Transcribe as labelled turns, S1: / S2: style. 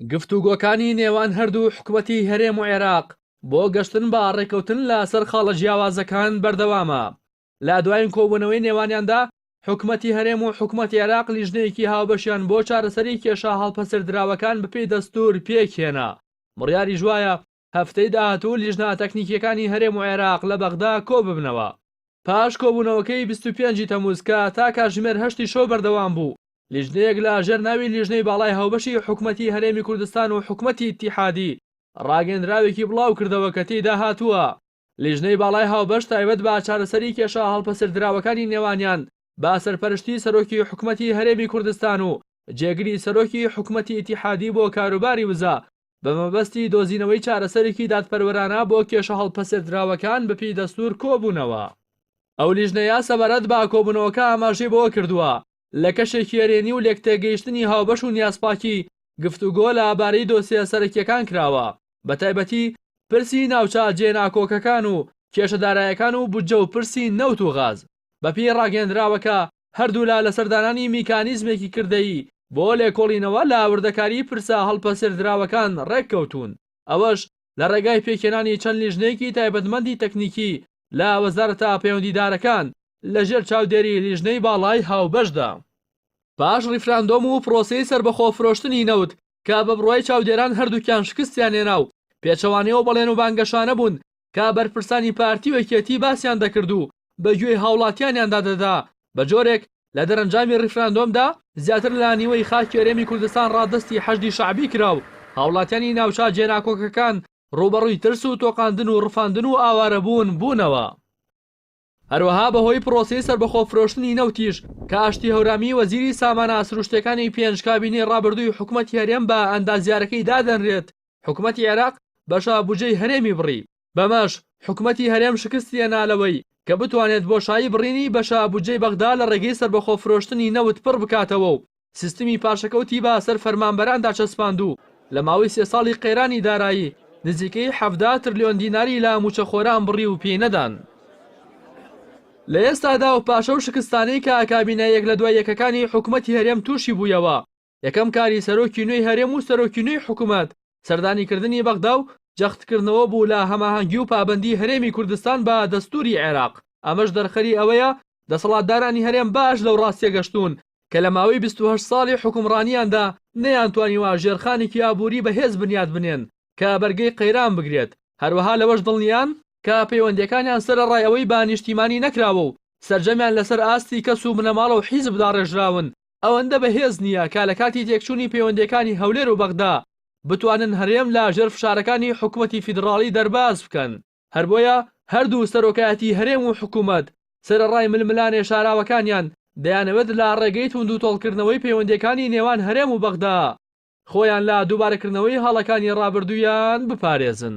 S1: گفتوگۆکانی نێوان هەردوو حکومەتی هەرێم و عێراق بۆ گەشتن بە ڕێککەوتن لەسەر خاڵە جیاوازەکان بەردەوامە. لە دوایین کۆبوونەوەی نێوانیاندا، حکومەتی هەرێم و حکومەتی عێراق لیژنەیەکی هاوبەشیان بۆ چارەسەری کێشە هەڵپەسێردراوەکان بەپێی دەستوور پێکهێنا. بڕیاریش وایە هەفتەی داهاتوو لیژنە تەکنیکییەکانی هەرێم و عێراق لە بەغدا کۆببنەوە. پاش کۆبوونەوەکەی 25 ی تەمووز کە تا کاتژمێر هەشتی شەو بەردەوام بوو، لیژنەیەک لە ژێر ناوی لیژنەی باڵای هاوبەشی حکومەتی هەرێمی کوردستان و حکومەتی ئیتیحادی ڕاگەیەندراوێکی بڵاوکردەوە کە تێیدا هاتووە، لیژنەی باڵای هاوبەش تایبەت بە چارەسەری کێشە هەڵپەسێردراوەکانی نێوانیان بە سەرپەرشتی سەرۆکی حکومەتی هەرێمی کوردستان و جێگری سەرۆکی حکومەتی ئیتیحادی بۆ کاروباری وزە بە مەبەستی دۆزینەوەی چارەسەرێکی دادپەروەرانە بۆ کێشە هەڵپەسێردراوەکان بەپێی دەستوور کۆبوونەوە. ئەو لیژنەیە سەبارەت بە کۆبوونەوەکە ئاماژەی بەوە کردووە، لە کەشێکی ئەرێنی و لێکتێگەیشتنی هاوبەش و نیازپاکی گفتوگۆ لە بارەی دۆسیە سەرەکییەکان کراوە، بەتایبەتی پرسی ناوچە جێناکۆکەکان و کێشە دارایەکان و بودجە و پرسی نەوت و غاز. بەپێی ڕاگەیەندراوەکە، هەردوولا لەسەر دانانی میکانیزمێکی کردەیی بۆ لێکۆڵینەوە لە وردەکاریی پرسە هەڵپەسێردراوەکان ڕێککەوتوون، ئەوەش لە ڕێگای پێکهێنانی چەند لیژنەیەکی تایبەتمەندی تەکنیکی لە وەزارەتە پەیوەندیدارەکان لەژێر چاودێری لیژنەی باڵای هاوبەشدا. پاش ڕیفراندۆم و پرۆسەی سەربەخۆ فرۆشتنی نەوت کە بە بڕوای چاودێران هەردووکیان شکستیان هێنا و پێچەوانەی ئەو بەڵێن و بانگەشانە بوون کە بەرپرسانی پارتی و یەکێتی باسیان دەکرد و بە گوێی هاوڵاتیانیاندا دەدا، بە جۆرێک لە دەرەنجامی ڕیفراندۆمدا زیاتر لە نیوەی خاکی هەرێمی کوردستان ڕادەستی حەشدی شەعبی کرا و هاوڵاتیانی ناوچە جێناکۆکەکان ڕووبەڕووی ترس و تۆقاندن و ڕفاندن و ئاوارەبوون بوونەوە. هەروەها بەهۆی پرۆسەی سەربەخۆ فرۆشتنی نەوتیش کە ئاشتی هەورامی وەزیری سامانە سروشتیەکانی پێنج کابینەی ڕابردووی حکومەتی هەرێم بە ئەندازیارەکەی دادەنرێت، حکومەتی عێراق بەشە بوجەی هەرێمی بڕی، بەمەش حکومەتی هەرێم شکستی هێنا لەوەی کە بتوانێت بۆشایی بڕینی بەشە بودجەی بەغدا لە ڕێگەی سەربەخۆ فرۆشتنی نەوت پڕ بکاتەوە و سیستمی پاشەکەوتی بە سەر فەرمانبەراندا چەسپاند و لە ماوەی سێ ساڵی قەیرانی دارایی نزیکەی 17 ترلیۆن دیناری لە مووچەخۆران بڕی و پێی نەدان. لە ئێستادا و پاش ئەو شکستانەی کە کابینە یەک لە دوای یەکەکانی حکومەتی هەرێم تووشی بوویەوە، یەکەم کاری سەرۆکی نوێی هەرێم و سەرۆکی نوێی حکومەت سەردانیکردنی بەغدا و جەختکردنەوە بوو لە هەماهەنگی و پابەندی هەرێمی کوردستان بە دەستووری عێراق، ئەمەش دەرخەری ئەوەیە دەسەڵاتدارانی هەرێم باش لەو ڕاستیە گەشتوون کە لە ماوەی 28 ساڵی حوکمڕانیاندا نەیانتوانیوە ژێرخانێکی ئابووری بەهێز بنیات بنێن کە بەرگەی قەیران بگرێت، هەروەها لەوەش دڵنیان کە پەیوەندیەکانیان سەرەڕای ئەوەی بە نیشتیمانی نەکراوە و سەرجەمیان لەسەر ئاستی کەس و بنەماڵە و حیزب داڕێژراون ئەوەندە بەهێز نییە کە لە کاتی تێکچوونی پەیوەندیەکانی هەولێر و بەغدا بتوانن هەرێم لە ژێر فشارەکانی حکومەتی فیدڕاڵی دەرباز بکەن. هەر بۆیە هەردوو سەرۆکایەتی هەرێم و حکومەت سەرەڕای ململانێ شاراوەکانیان دەیانەوێت لە ڕێگەی توندوتۆڵکردنەوەی پەیوەندیەکانی نێوان هەرێم و بەغدا خۆیان لە دووبارەکردنەوەی هەڵەکانی ڕابردوویان بپارێزن.